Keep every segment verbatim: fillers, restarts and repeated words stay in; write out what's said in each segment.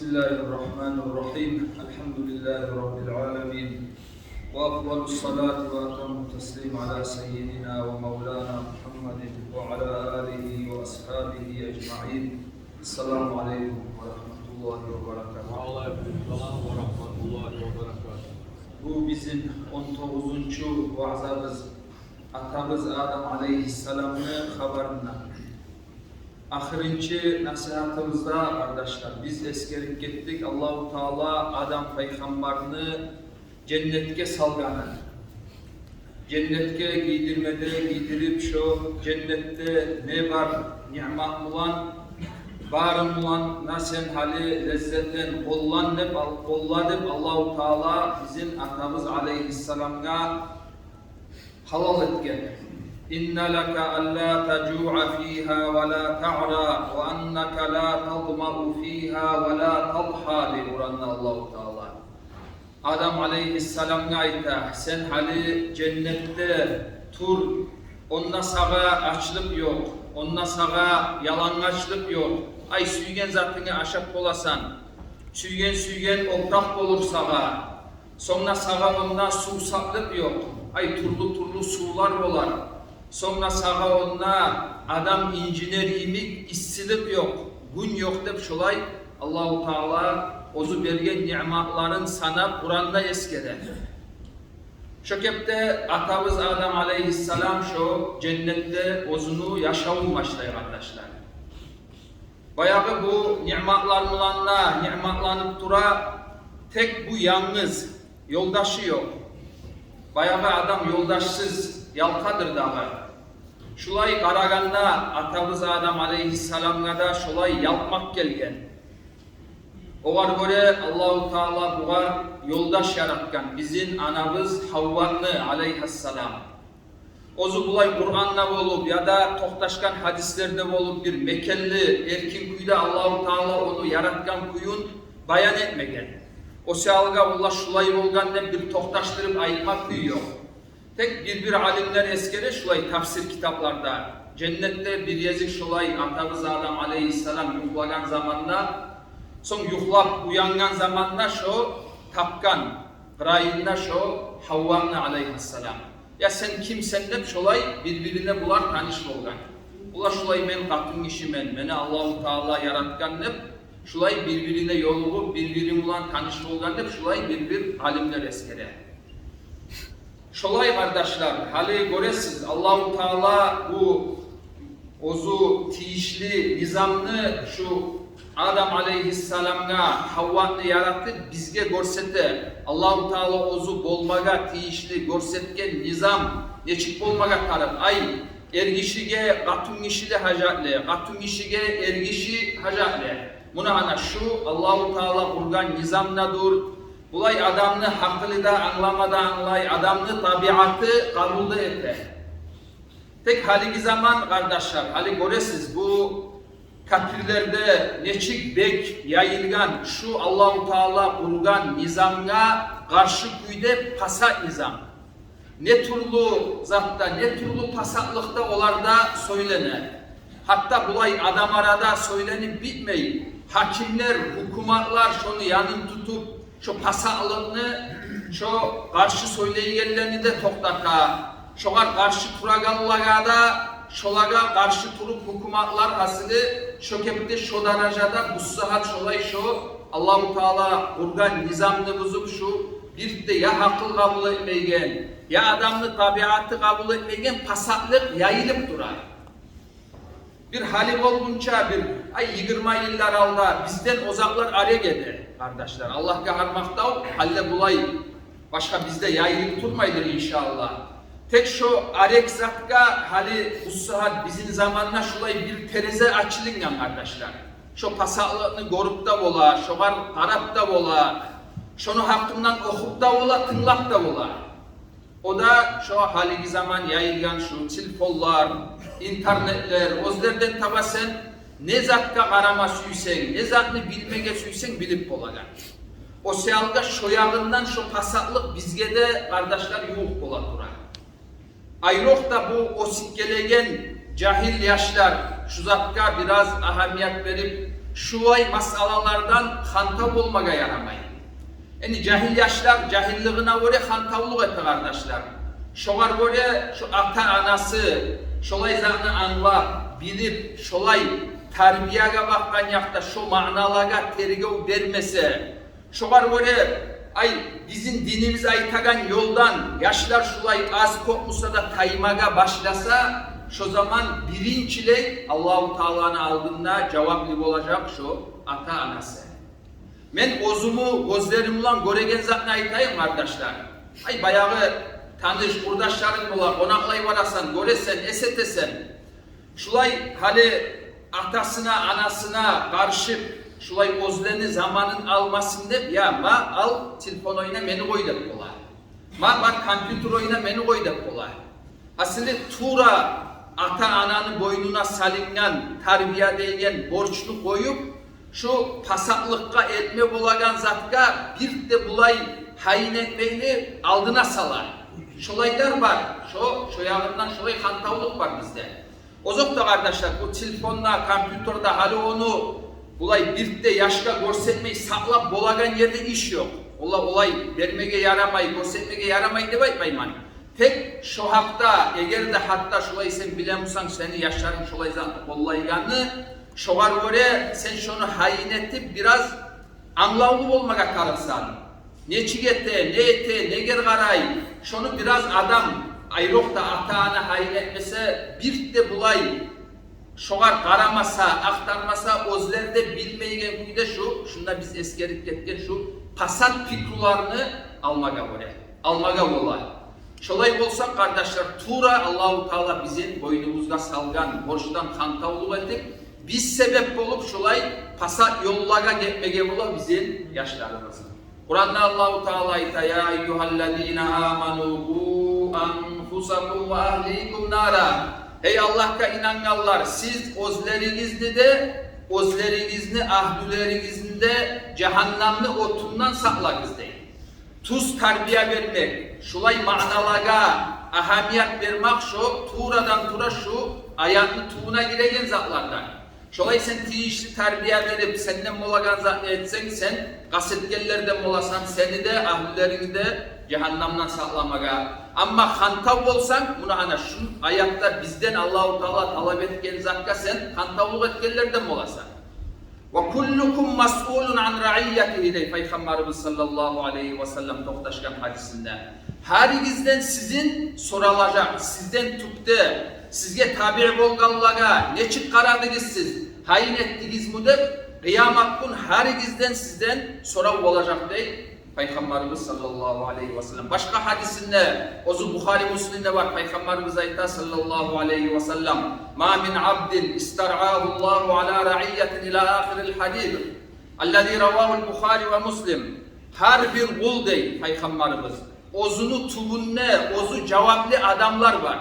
بسم الله الرحمن الرحيم. الحمد لله رب العالمين. وأفضل الصلاة وأتم التسليم على سيدنا ومولانا محمد وعلى آله وأصحابه أجمعين. السلام عليكم ورحمة الله وبركاته. وعليكم السلام ورحمة الله وبركاته. Бу бизин он тогъузунчу ваъзабыз атабыз Адам алейгьиссаламны хабарындан. Ахырынчы насигьатыбызда, къардашлар, биз эсгерип гетдик Аллагьу Таала Адам пайхаммарны женнетге салгъанын. Женнетге гийдирмеде гийдирип, шо женнетде не бар ниъмат булан, бары булан да сен гьали леззетлен, къоллан деп ал-, къолла деп Аллагьу Таала бизин атабыз алейгьиссаламгъа гьалал этген. إن لك ألا تجوع فيها ولا تعرى وأنك لا تظمأ فيها ولا تضحى, дей Къуранда Аллагьу Таала. Адам алейгьиссаламгъа айта: сен гьали женнетде тур, онда сагъа ачлыкъ ёкъ, онда сагъа ялангачлыкъ ёкъ. Ай, сюйген затынгны ашап боласан, сюйген-сюйген опуракъ болур сагъа. Сонг да сагъа онда сувсаплыкъ ёкъ. Ай, тюрлю-тюрлю сувлар болар. Сонг да сагъа онда адам инжинер йимик иссилик ёкъ, гюн ёкъ деп, шолай Аллагьу Таала оьзю берген ниъматларын санап, Къуранда эсгере. Шо кепде атабыз Адам алейгьиссалам шо женнетде оьзюню яшавун башлай, къардашлар. Баягъы бу ниъматлар булан да ниъматланып тура, тек бу янгыз, ёлдашы ёкъ. Баягъы адам ёлдашсыз ялкъадыр дагъы. Шулай къарагъанда, атабыз Адам алейгьиссаламгъа да шолай ялкъмакъ гелген. Огъар гёре Аллагьу Таала бугъар ёлдаш яратгъан, бизин анабыз Гьавваны алейгьиссалам. Оьзю булай Къуранда болуп, яда токъташгъан гьадислерде болуп, бир мекенли, эркин кюйде Аллагьу Таала ону яратгъан кююн баян этмеген. О саялгъа олар шулай болгъан деп бир токъташдырып айтма кюй ёкъ. Тек бир-бир алимлер эсгере шулай тафсир китапларда: женнетде бир гезик шулай атабыз Адам алейгьиссалам юхлагъан заманда, сонг юхлап уянгъан заманда шо тапгъан къырыйында шо Гьавваны алейгьиссалам. «Я сен кимсен?» деп, шолай бир-бирине булар таныш болгъан. Булар шулай: «Мен къатынгишимен, мени Аллагьу Таала яратгъан», – деп, шулай бир-бирине ёлугъуп, бир-бири булан таныш болгъан деп, шулай бир-бир алимлер эсгере. Шолай, къардашлар, гьали гёресиз, Аллагьу Таала бу оьзю тийишли низамны шу Адам алейгьиссаламгъа, Гьавваны яратып, бизге гёрсете. Аллагьу Таала оьзю болмагъа тийишли гёрсетген низам нечик болмагъа тарыкъ. Ай, эргишиге къатынгиши де гьажатлы, къатынгишиге эргиши гьажатлы. Муна гьана шу Аллагьу Таала къургъан низам да дюр. Булай адамны гьакъылы да англама да англай, адамны табиаты къабул да эте. Тек гьалиги заман, къардашлар, гьали гёресиз, бу капирлерде нечик бек яйылгъан шу Аллагьу Таала къургъан низамгъа къаршы кюйде пасат низам. Не тюрлю затда, не тюрлю пасатлыкъда оларда сёйлене. Гьатта булай адам арада сёйленип битмей, гьакимлер, гьукуматлар шону янын тутуп, шо пасатлыкъны, шо къаршы сёйлейгенлени де токътата. Шогъар къаршы турагъанлагъа да, шолагъа къаршы туруп, гьукуматлар, гьасили, шо кепде, шо даражада бу сагьат шолай шо Аллагьу Таала къургъан низамны бузуп, шу бирт де я гьакъыл къабул этмейген, я адамны табиаты къабул этмейген пасатлыкъ яйылып тура. Бир гьали болгъунча, бир, ай, йигирма йыллар алда, бизден озокълар арек эди, къардашлар. Аллагьгъа гьар макътав, гьали булай башгъа бизде яйылып турмайдыр, иншааллагь. Тек шо арек затгъа гьали бу сагьат бизин заманда шулай бир терезе ачылынгъан, къардашлар. Шо пасатлыкъны гёрюп де бола, шогъар къарап да бола, шону гьакъындан охуп да бола, тынглап да бола. О да шо гьалиги заман яйылгъан шу телефонлар, интернетлер, оьзлерден таба сен не затгъа къарама сюйсенг, не затны билмеге сюйсенг, билип болагъан. О саялгъа шо ягъындан шо пасатлыкъ бизге де, къардашлар, ювукъ бола тура. Айрокъда бу оьсюп гелеген жагьил яшлар шу затгъа бираз агьамият берип, Шулай масъалалардан хантав болмагъа ярамай. Энни жагьил яшлар жагьиллигине гёре хантавлукъ эте, къардашлар. Шогъар гёре шу ата-анасы шолай затны англап, билип, шолай тарбиягъа бакъгъан якъда шо маъналагъа тергев бермесе, шогъар гёре, ай, бизин динибиз айтагъан ёлдан яшлар шулай аз-кёп буса да таймагъа башласа, шо заман биринчилей Аллагьу Тааланы алдында жаваплы болажакъ шо ата-анасы. Мен оьзюмню гёзлерим булан гёреген затны айтайым, къардашлар. Ай, баягъы таныш-къурдашларынг булан къонакълай барасан, гёресен, эс этесен. Шулай гьали атасына, анасына къаршып, шулай оьзлени заманын алмасын деп, я, ма, ал, телефон ойна, мени къой деп бола. Ма, бар, компьютер ойна, мени къой деп бола. Асли тувра ата-ананы бойнуна салынгъан тарбия деген борчну къоюп, шу пасатлыкъгъа, этме болагъан затгъа бир де булай гьайын этмейли алдына сала. Шолайлар бар. Шо, шо ягъындан шолай хантавлукъ бар бизде. Озокъда, къардашлар, бу телефонда, компьютерде гьали ону булай бир де яшгъа гёрсетмей сакълап болагъан ерде иш ёкъ. Олай, олай бермеге ярамай, гёрсетмеге ярамай деп айтмайман. Тек шо гьакъда, эгер де гьатта шолай сен биле бусанг, сени яшларынг шолай затны къоллайгъанны, шогъар гёре сен шону гьайын этип, бираз англавлу болмагъа тарыкъсан. Нечик эте, не эте, негер къарай, шону бираз адам, айрокъда ата-ана гьайын этмесе, бир де булай шогъар къарамаса, ахтармаса, оьзлер де билмейген кюйде шу, шунда биз эсгерип гетген шу пасат пикруланы алмагъа гёре, алмагъа бола. Шолай болса, къардашлар, тувра Аллагьу Таала бизин бойнубузгъа салгъан борчдан хантавлукъ этип, биз себеп болуп, шолай пасат ёллагъа гетмеге бола бизин яшларыбыз. Къуранда Аллагьу Таала айта: «Я айюгьаллазина аману къу анфусакум ва агьликум нара». Гьей Аллагьгъа инангъанлар, сиз оьзлеригизни де, оьзлеригизни, агьлюлеригизни де жагьаннамны отундан сакълагъыз, дей. Тюз тарбия бермек, шулай маъналагъа агьамият бермек, шо туврадан-тувра шу аятны тувуна гиреген затлардан. Шолай сен тийишли тарбия берип, сенден болагъан затны этсенг, сен къаст этгенлерден боласан, сени де, агьлюлеринги де жагьаннамдан сакъламагъа. Амма хантав болсанг, муна гьана шу аятда бизден Аллагьу Таала талап этген затгъа сен хантавлукъ этгенлерден боласан. «Ва куллукум масъулун ан раиятигьи», дей Пайхаммарыбыз саллаллагьу алайгьи ва саллам токъташгъан гьадисинде. Гьаригизден сизден соралажакъ, сизден тюпде, сизге табиъ болгъанлагъа нечик къарадыгъыз сиз, гьайын этдигизми деп, къыямат гюн гьаригизден сизден сорав болажакъ, дей Пайхаммарыбыз саллаллагьу алайгьи ва саллам. Башгъа гьадисинде, оьзю Бухари, Муслимде бар, Пайхаммарыбыз айта саллаллагьу алайгьи ва саллам: «Ма мин абдин истаръагьу Аллагьу ала раиятин», ила ахирил гьадис, аллази равагьул Бухари ва Муслим. Гьар бир къул, дей Пайхаммарыбыз, оьзюню тюбюнде оьзю жаваплы адамлар бар.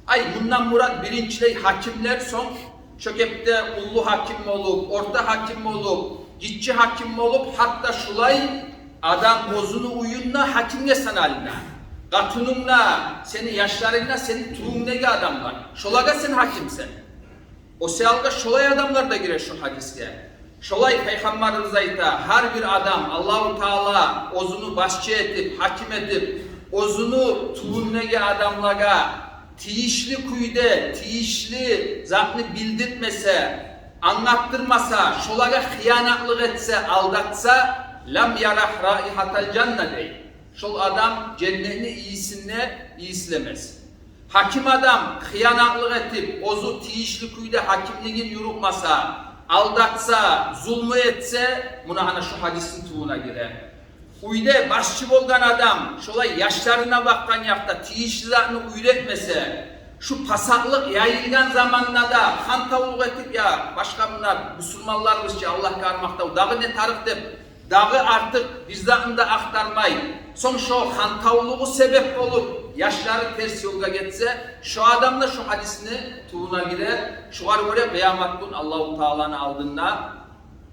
Ай, мундан мурат биринчилей гьакимлер, сонг шо кепде уллу гьаким болуп, орта гьаким болуп, гиччи гьаким болуп, гьатта шулай адам оьзюню уьюнде гьакимге санала. Къатынынг да, сени яшларынг да сени тюбюнгдеги адамлар. Шолагъа сен гьакимсен. О саялгъа шолай адамлар да гире шу гьадисге. Шолай Пайхаммарыбыз айта, гьар бир адам, Аллагьу Таала оьзюню башчы этип, гьаким этип, оьзюню тюбюндеги адамлагъа тийишли кюйде, тийишли затны билдиртмесе, англатдырмаса, шолагъа хыянатлыкъ этсе, алдатса, «лам ярагь раигьатал жанна», дей. Шол адам женнетни ийисин де ийислемес. Гьаким адам хыянатлыкъ этип, оьзю тийишли кюйде гьакимлигин юрютмесе, алдатса, зулму этсе, муна гьана шу гьадисни тюбюне гире. Уьйде башчы болгъан адам шолай яшларына бакъгъан якъда тийишли затны уьйретмесе, шу пасатлыкъ яйылгъан заманда да хантавлукъ этип, я башгъа муна бусурманларыбызча, Аллагьгъа гьар макътав, дагъы не тарыкъ деп, дагъы артыкъ бир затны да ахтармай, сонг шо хантавлугъу себеп болуп, яшлары терс ёлгъа гетсе, шо адам да шо гьадисни тюбюне гире. Шогъар гёре къыямат гюн Аллагьу Тааланы алдында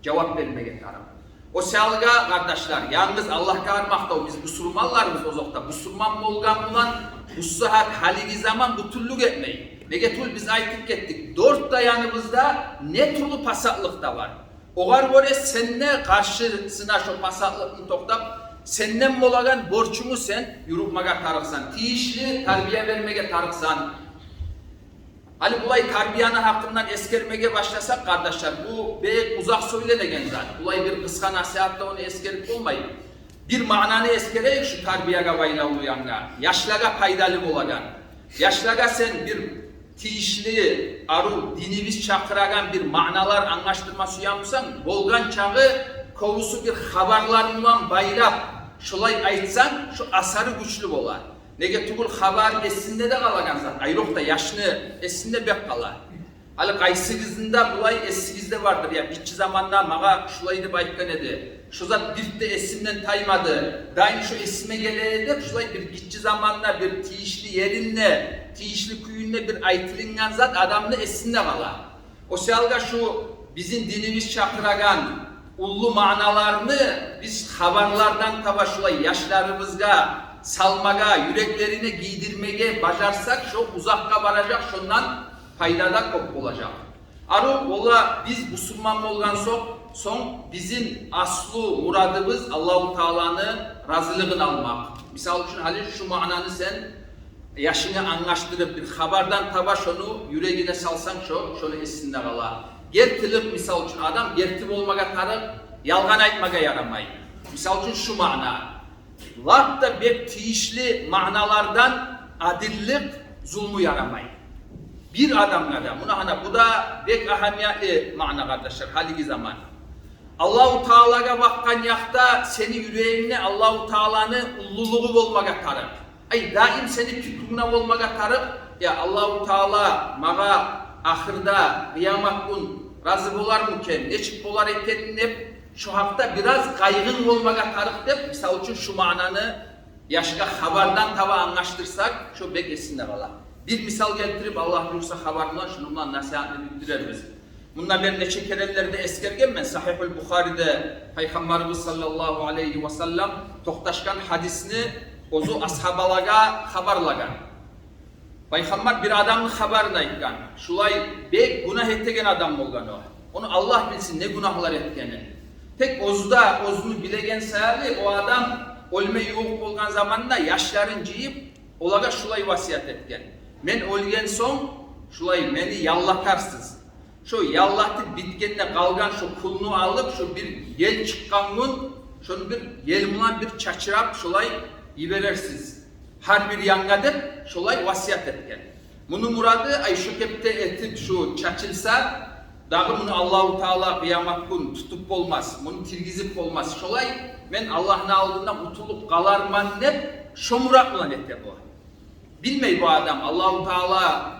жавап бермеге тарыкъ. О саялгъа, къардашлар, янгыз Аллагьгъа гьар макътав, биз бусурманларбыз, озокъда, бусурман болгъан булан бу сагьат, гьалиги заман бютюнлюк этмей. Неге тюгюл, биз айтып гетдик, дёрт де яныбызда не тюрлю пасатлыкъ да бар. Огъар гёре сен де къаршысына шо пасатлыкъны токътап, сенден болагъан борчунгну сен юрютмеге тарыкъсан, тийишли тарбия бермеге тарыкъсан. Гьали булай тарбияны гьакъындан эсгермеге башласакъ, къардашлар, бу бек узакъ сёйленеген зат. Булай бир къысгъа насигьатда ону эсгерип болмай. Бир маънаны эсгерейик шу тарбиягъа байлавлу янгъа. Яшлагъа пайдалы болагъан. Яшлагъа сен бир тийишли, арив, динибиз чакъырагъан бир маъналар англашдырма сюе бусанг, болгъан чакъы кёбюсю бир хабарлар булан байлап, шолай айтсанг, шо асары гючлю болар. Неге тюгюл хабар эсинде де къалагъан зат, айрокъда яшны эсинде бек къала. Гьали къайсыгъызны да булай эсигизде бардыр, я, гиччи заманда магъа шулай деп айтгъан эди, шо зат бирт де эсимден таймады, дайым шо эсиме геле эди деп, шулай бир гиччи заманда бир тийишли еринде, тийишли кюйюнде бир айтылынгъан зат адамны эсинде къала. О саялгъа шу бизин динибиз чакъырагъан уллу маъналарны биз хабарлардан таба шулай яшларыбызгъа салмагъа, юреклерине гийдирмеге бажарсакъ, шо узакъгъа баражакъ, шондан пайда да кёп болажакъ. Арив, ола биз бусурман болгъан сонг, сонг бизин аслу мурадыбыз Аллагьу Тааланы разилигин алмакъ. Мисал учун, гьали шу маънаны сен яшынга англашдырып, бир хабардан таба шону юрегине салсанг, шо, шону эсинде къала. Гертилик, мисал учун, адам герти болмагъа тарыкъ, ялгъан айтмагъа ярамай. Мисал учун, шу маъна. Лап да бек тийишли маъналардан адиллик, зулму ярамай бир адамгъа да. Муна гьана, бу да бек агьамиятлы маъна, къардашлар, гьалиги заман. Аллагьу Таалагъа бакъгъан якъда сени юрегингде Аллагьу Тааланы уллулугъу болмагъа тарыкъ. Ай, даим сени пикрунга болмагъа тарыкъ: я, Аллагьу Таала магъа ахырда, къыямат гюн рази болармы экен, нечик болар экен деп, шо гьакъда бираз къайгъынг болмагъа тарыкъ деп, мисал учун, шу маънаны яшгъа хабардан таба англашдырсакъ, шо бек эсинде къала. Бир мисал гелтирип, Аллагь буюрса, хабар булан шуну булан насигьатны битдирербиз. Мунда мен нече керенлерде эсгергенмен, Сагьигьул Бухариде Пайхаммарыбыз саллаллагьу алайгьи ва саллам токъташгъан гьадисни, оьзю асгьабалагъа хабарлагъан. Пайхаммар бир адамны хабарын айтгъан. Шулай бек гюнагь этеген адам болгъан о. Ону Аллагь билсин, не гюнагьлар этгенин. Тек оьзю де оьзюню билеген саялы, о адам оьлме ювукъ болгъан заманда яшларын жыйып, олагъа шулай васият этген: «Мен оьлген сонг, шулай мени яллатарсыз. Шо яллатып битгенде къалгъан шо кюлню алып, шо бир ел чыкъгъан гюн, шону бир ел булан бир чачырап, шолай йиберерсиз гьар бир янгъа», — деп, шолай васият этген. Муну мурады: ай, шо кепде этип шо чачылса, дагъы муну Аллагьу Таала къыямат гюн тутуп болмас, муну тиргизип болмас. Шолай мен Аллагьны алдында къутулуп къаларман деп, шо мурат булан эте бу. Билмей бу адам, Аллагьу Таала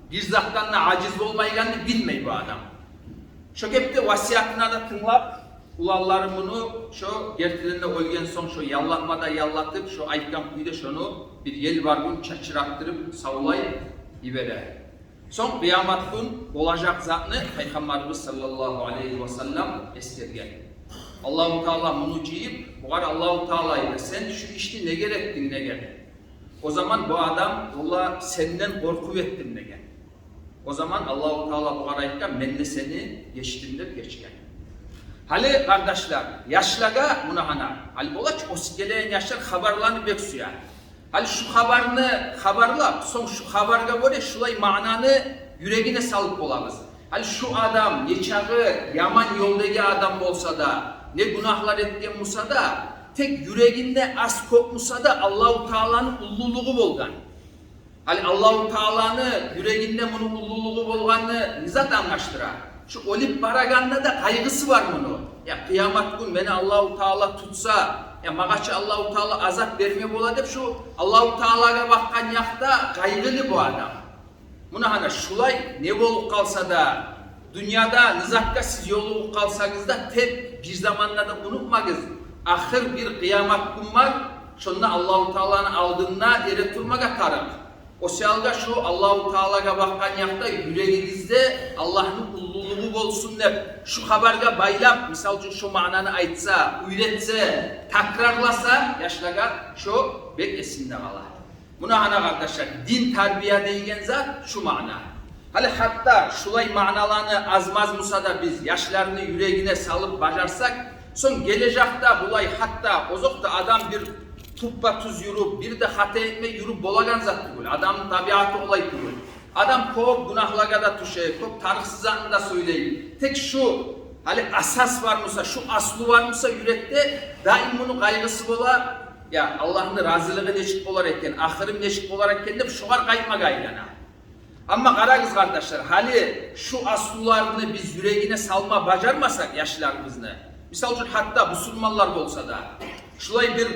бир затдан да ажиз болмайгъанны билмей бу адам. Шо кепде васиятына да тынглап, уланлары муну шо гертиден де оьлген сонг, шо яллатма да яллатып, шо айтгъан кюйде шону бир ел бар гюн чачыраттырып, савлай йибере. Сонг къыямат гюн болажакъ затны Пайхаммарыбыз саллаллагьу алайгьи ва саллам эсгерген. Аллагьу Таала муну жыйып, бугъар Аллагьу Таала айта: «Сен шу ишни неге этдинг, неге?» О заман бу адам: «Валлагь, сенден къоркъуп этдим», — деген. О заман Аллагьу Таала бугъар айтгъан: «Мен де сени гечдим», — деп гечген. Гьали, къардашлар, яшлагъа, муна гьана, гьали бола чы, оьсюп гелеген яшлар хабарланы бек сюе. Гьали шу хабарны хабарлап, сонг шу хабаргъа гёре шулай маънаны юрегине салып болабыз. Гьали шу адам нечакъы яман ёлдагъы адам болса да, не гюнагьлар этген буса да, тек юрегинде аз-кёп буса да Аллагьу Тааланы уллулугъу болгъан. Гьали Аллагьу Тааланы юрегинде муну уллулугъу болгъанны не зат англашдыра? Шу оьлюп барагъанда да къайгъысы бар муну. Я, къыямат гюн мени Аллагьу Таала тутса, я, магъа чы Аллагьу Таала азап берме бола деп, шу Аллагьу Таалагъа бакъгъан якъда къайгъылы бу адам. Муна гьана, шулай не болуп къалса да, дюньяда не затгъа сиз ёлугъуп къалсагъыз да, тек бир заманда да унутмагъыз: ахыр бир къыямат гюн бар, шонда Аллагьу Тааланы алдында эретурмагъа тарыкъ. О саялгъа шу Аллагьу Таалагъа бакъгъан якъда юрегигизде Аллагьны уллулугъу болсун деп, шу хабаргъа байлап, мисал учун, шу маънаны айтса, уьйретсе, такрарласа яшлагъа, шо бек эсинде къала. Муна гьана, къардашлар, дин тарбия деген зат шу маъна. Гьали гьатта шулай маъналаны аз-маз буса да биз яшланы юрегине салып бажарсакъ, сонг гележекде булай гьатта озокъда адам бир туппа-туз юрюп, бир де хата этмей юрюп болагъан зат тюгюл. Адамны табиаты олай тюгюл. Адам кёп гюнагьлагъа да тюше, кёп тарыкъсыз затны да сёйлей. Тек шу гьали асас бар буса, шу аслу бар буса юрекде, даим муну къайгъысы бола, я Аллагьны разилиги нечик болар экен, ахырым нечик болар экен деп шогъар къайтмагъа айлана. Амма къарагъыз, къардашлар, гьали шу аслуланы биз юрегине салма бажармасакъ яшларыбызны, мисал учун, гьатта бусурманлар болса да, шулай бир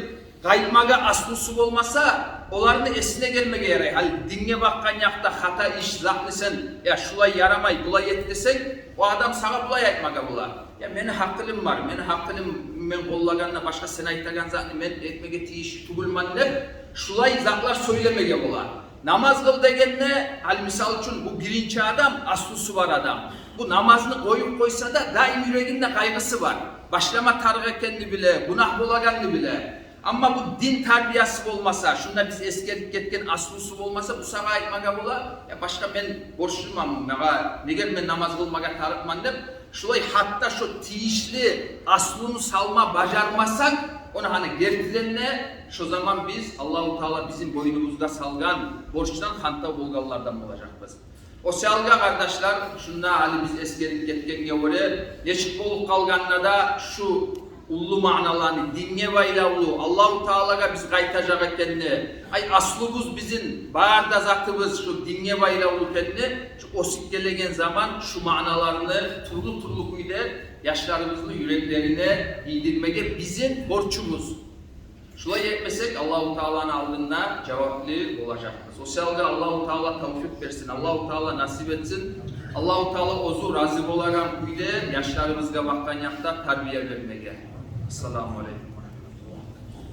къайтмагъа аслусу болмаса, оланы эсине гелмеге ярай. Гьали динге бакъгъан якъда хата иш затны сен, я шулай ярамай, булай эт десенг, о адам сагъа булай айтмагъа бола: «Я мени гьакъылым бар, мени гьакъылым, мен къоллагъанда башгъа сен айтагъан затны мен этмеге тийишли тюгюлмен», — деп шулай затлар сёйлемеге бола. Намаз къыл дегенде, гьали мисал учун, бу биринчи адам, аслусу бар адам. Бу намазны къоюп къойса да, даим юрегинде къайгъысы бар. Башлама тарыкъ экенни биле, гюнагь болагъанны биле. Амма бу дин тарбиясы болмаса, шунда биз эсгерип гетген аслусу болмаса, бу сагъа айтмагъа бола: «Я башгъа мен борчлуманмы, магъа, неге мен намаз къылмагъа тарыкъман?» — деп, шулай гьатта шо тийишли аслуну салма бажармасакъ, ону гьана гертиден де, шо заман биз Аллагьу Таала бизин бойнубузгъа салгъан борчдан хантав болгъанлардан болажакъбыз. О саялгъа, къардашлар, шунда гьали биз эсгерип гетгенге гёре, нечик болуп къалгъанда да шу уллу маъналаны, динге байлавлу, Аллагьу Таалагъа биз къайтажакъ экенни, ай, аслубуз бизин, бар да затыбыз шу динге байлавлу экенни, шу оьсюп гелеген заман шу маъналаны тюрлю-тюрлю кюйде яшларыбызны юреклерине гийдирмеге бизин борчубуз. Шулай этмесек, Аллагьу Тааланы алдында жаваплы болажакъбыз. О саялгъа Аллагьу Таала тавфикъ берсин, Аллагьу Таала насип этсин. Аллагьу Таала оьзю рази болагъан кюйде яшларыбызгъа бакъгъан якъда тарбия бермеге. Ассаламу алейкум.